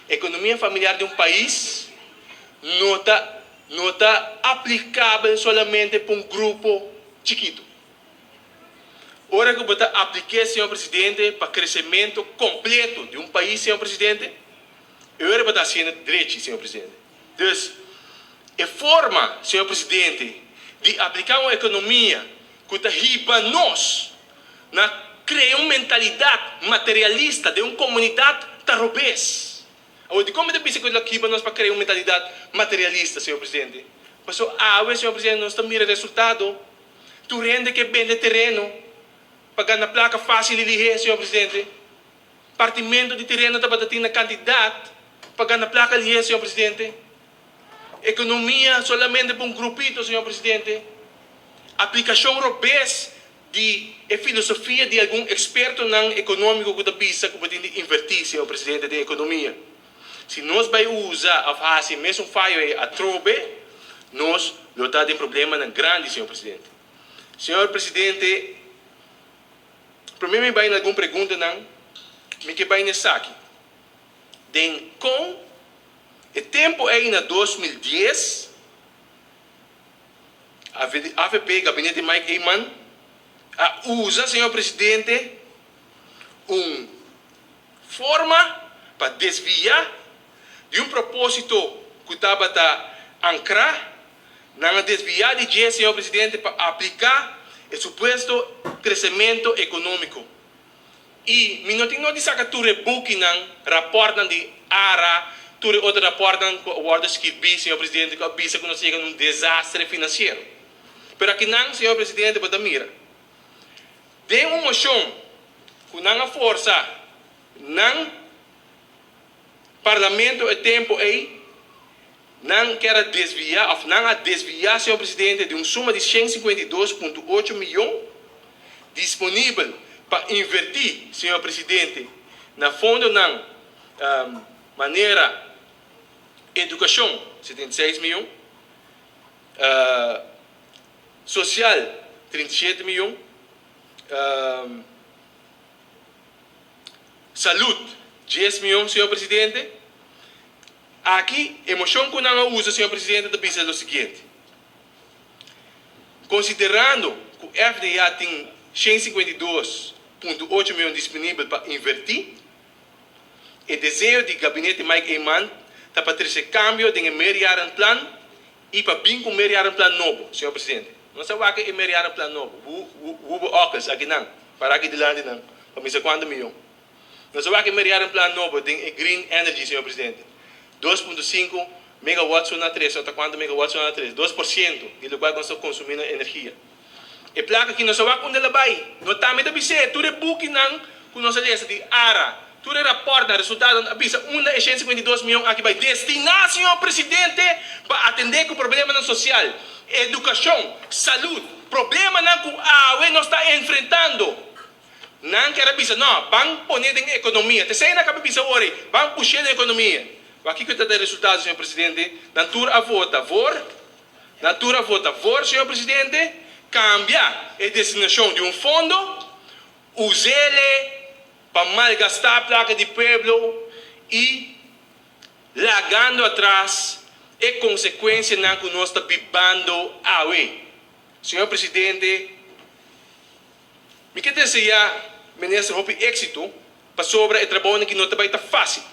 Ekonomia familiar di un pais no ta aplikabel solamente pa un grupo chikitu. Ora ku bo ta apliká, señor presidente, pa kresementu kompleto di un pais, señor presidente, e ora bo ta hasiendo drechi, señor presidente. Anto, e forma, señor presidente, di apliká un ekonomia ku ta hiba nos na kria un mentalidat materialista di un komunidat ta robes. Awor, di kon ta bisa ku ta hiba nos pa kria un mentalidat materialista, señor presidente? Pasobra awe, señor presidente, nos ta mira resultado. Tur hende ke bende tereno pa gana plaka fásil i lihé, señor presidente. Partimentu di tereno tabatin na kantidat pa gana plaka lihé, señor presidente. Ekonomia solamente pa un grupito, señor presidente. Aplikashon robes di e filosofia di algun ekspertonan ekonómiko ku ta bisa ku tin di invertí, señor presidente, den ekonomia. Si nos bai usa òf hasi mesun fayo atrobe, nos lo ta den problema grandi, señor presidente. Señor presidente, promé mi bai algun preguntanan, mi ke bai esaki. Den kon e tempu ei na 2010, AVP, gabinete Mike Eman, a usa, señor presidente, un forma pa desviá di un propósito ku tabata ankrá, nan a desviá di dje, señor presidente, pa apliká e supuesto kresementu ekonómiko. I mi no tin di saka tur bukinan, rapòrtnan di ARA, tur otro rapòrtnan ku a wòrdu skirbí, señor presidente, ku a bisa ku nos a yega den un desastre finansiero. Pero akinan, señor presidente, bo ta mira. Den un moshon ku nan a forsa na parlamento e tempu ei, nan ke a desviá, òf nan a desviá, señor presidente, di un suma di 152,8 mion disponibel pa invertí, señor presidente, na fondonan manera edukashon, 76 mion, sosial, 37 mion, salú, 10 mion, señor presidente. Aki, e moshon ku nan a usa, señor presidente, ta bisa lo siguiente: Konsiderando ku FDA tin 152,8 mion disponibel pa invertí, e deseo di gabinete Mike Eman ta pa trese kambio den meerjarenplan i pa bin ku meerjarenplan nobo, señor presidente. Nos sa ku e meerjarenplan nobo. Wubbo Ockels akinan, pará aki dilanti nan, pa mi sa kuantu mion. Nos sa ku e meerjarenplan nobo tin green energy, señor presidente. 2.5 megawatts na 3, òf kuantu megawatts na 3? 2% di loke nos ta konsumiendo energia. E plaka ku nos sa unda el a bai. No tambe ta bisa, tur e bukinan ku nos a lesa di ARA, tur e rapòrt, resultado, a bisa unda e 152 mion aki a bai destiná, señor presidente, pa atendé ku problemanan sosial, edukashon, salú, problemanan ku awe nos ta enfrentando. Nan ke a bisa, no, ban pone den ekonomia. Te sei na kaba bisa ori, ban pusha den ekonomia. Aki ku ta e resultado, señor presidente? Nan tur a vota voor, nan tur a vota voor, señor presidente, kambia e destinashon di un fondo, us'é pa malgastá plaka di pueblo i lagando atras e konsekuensianan ku nos ta bibando awe. Señor presidente, mi ke deseá minister hopi éksito pasobra e trabou aki no ta bai ta fásil.